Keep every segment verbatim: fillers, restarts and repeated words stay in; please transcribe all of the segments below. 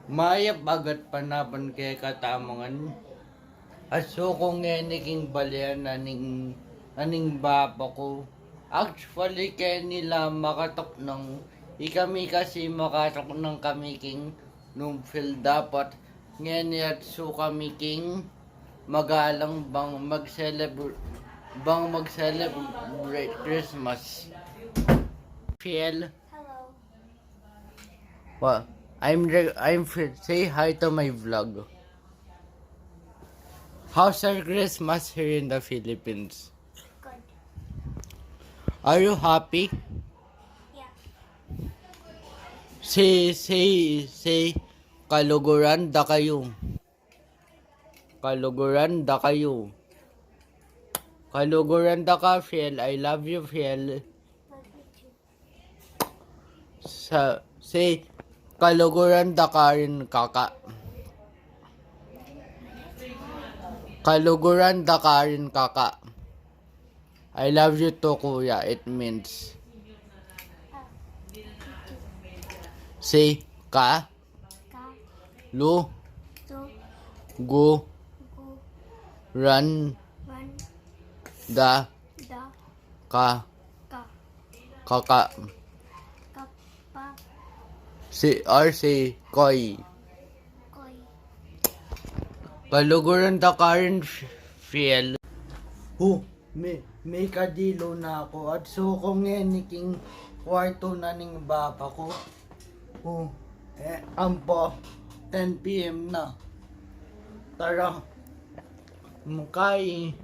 Mayap a panapan kekatamu ngan. Atsu ku ngeni king bale na ning, na ning bapa ku. Actually, keni la makatuknang, ikami kasi makatuknang kami king Bloomfield dapat. Ngeni atsu kami king magalang bang mag-celebr-, bang mag-celebrate Christmas. Fiel. Hello. Well, I'm re-, I'm fi-, say hi to my vlog. How's your Christmas here in the Philippines? Good. Are you happy? Yeah. Say, say, say, kaluguran da kayu. Kaluguran da kayu. Kaluguran da ka, Fiel. I love you, Fiel. Sa, say, kaluguran da ka rin, kaka. Kaluguran da ka rin, kaka. I love you too, kuya. It means. Say, ka. Ka. Lu. Tu. Gu. Gu. Ran. Ran. Da. Da. Ka. Ka. Kaka. Kapa. Si, or si Koy. Koy. Kaluguran da ka rin, Fiel. Hu, me, mekadilu na ku. Atsu ku ngeni king kwartu na ning bapa ku. Hu, e, ampo, ten P M na. Tara. Mukay,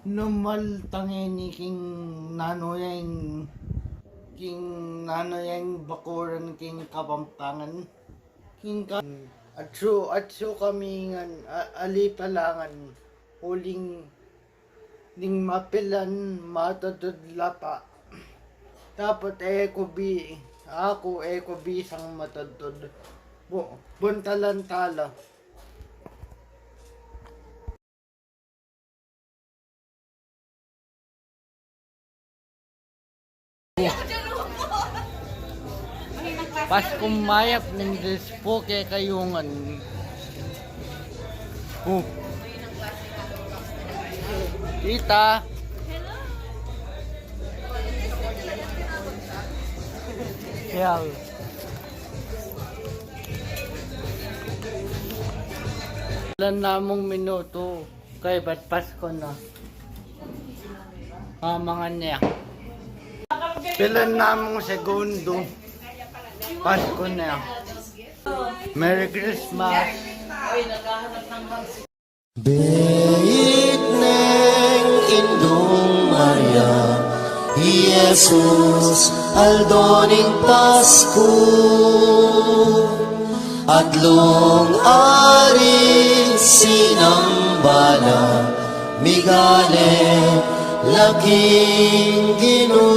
numal ta ngeni king nanu yang, king nanu yang bakuran king Kapampangan. King ka-, atsu, atsu kami ngan, a-, ali pa la ngan, uling ning mapilan matudtud la pa. Dapat e ku bi-, aku e ku bisang matudtud. Bu-, buntalan tala. Pasku mayap ning Dios pu kekayu ngan. Hu. Tita. Kaya. Alang namung minutu, kaybat Pasku na. Mamangan ne. Pilan namung segundo, Pasku na. Merry Christmas. Beit neng Indung Maria, i Jesus aldo ning Pasku, atlung ari sinamba la, migali la king Ginu.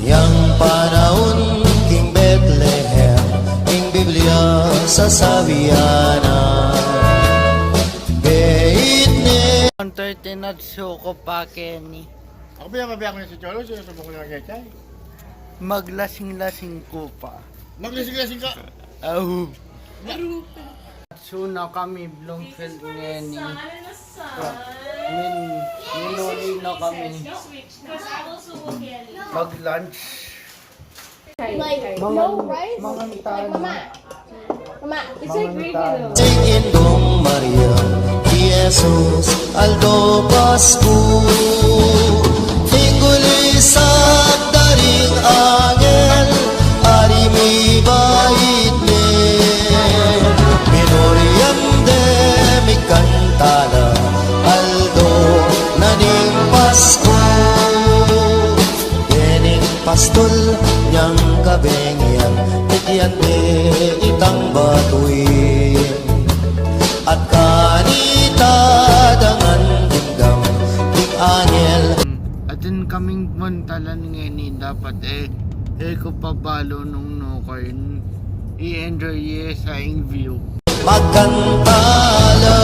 Yang panaun king Betlehem, ing Biblia sasabi ya na, beit ne. Antoy tinatsu ku pa keni. Aku biya, mabiya ku na si Cholo, so, subok na kecay. Maglasing-lasing ku pa. Maglasing-lasing ka? Ahu. Atsu na kami Bloomfield ngeni. Min-, minuli na kami. Mag-lunch. Mangan, mangan tamu. Mama, it's like gravy though. Ing Indung Maria, i Jesus aldo Pasku. Ing gulisap da ring angel, ari mibait ne. Minurian de, mikanta la, aldo na ning Pasku. Dening pastul yang kabengian, ikian de itang batuin. At kanita dangan dimdam ding angel. Atin kaming buntalan ngeni dapat e, e ku pa balu nung nu kayu i-enjoy ye sa ing view. Magkanta la,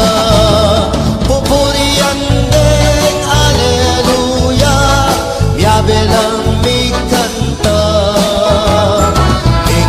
pupurian deng aleluya, miyabe lang migkanta. Ing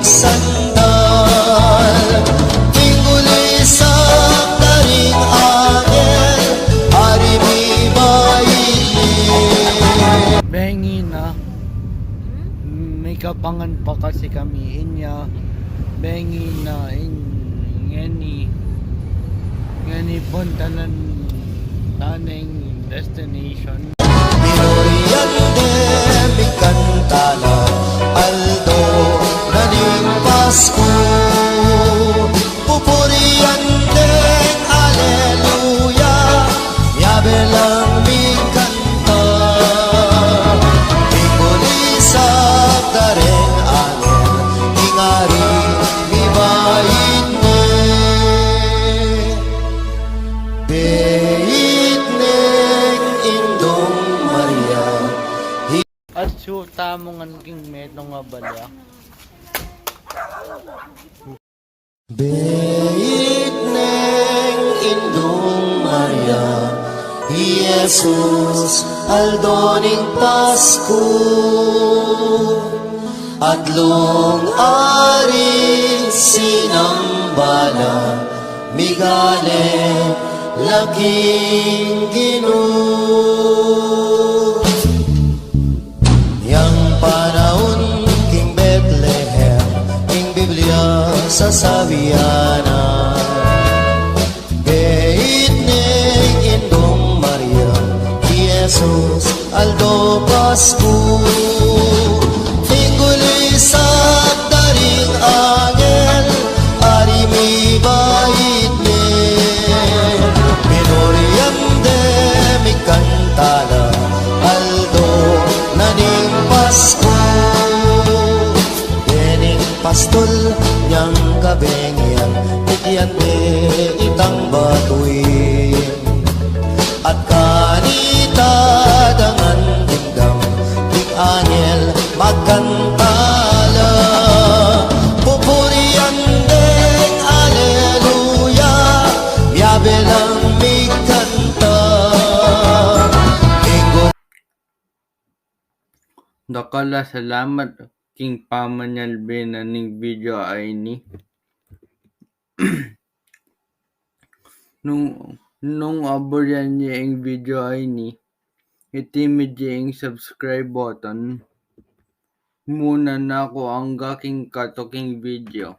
Sandal, ing gulisap da ring angel, ari mibait ne. Bengi na, may kapangan pa kasi kami inya. Bengi na, in, ngeni, ngeni puntanan taneng destination. Pinurian de mikanta la, aldo na ning Pasku. Pupurian deng aleluya, miyabe lang mikanta. Ing gulisap da reng angel, ing ari mibait ne. Beit neng Indung Maria. At su tamu ngan king metung a balya. Beit neng Indung Maria, i Jesus, aldo ning Pasku, atlung ari sinamba la, migale la king Ginu. Yang panaun king Betlehem, ing Biblia sasabian na, beit neng Indung Maria, i Jesus, aldo Pasku. Ing gulisap da ring angel, ari mibait ne. Pinurian de mikanta la, aldo na ning Pasku. Dening pastul nyang kabengian, ikian de itang batuin. At kanita dangan dimdam, ding angel magkanta la. Pupurian deng aleluya, miyabe lang mikanta. Ing gu- Dakal a salamat king pamanyalbe na ning video a ini. Nung, nung aburan ye ing video a ini, iti mi ye ing subscribe button. Muna na ku angga king katuking video.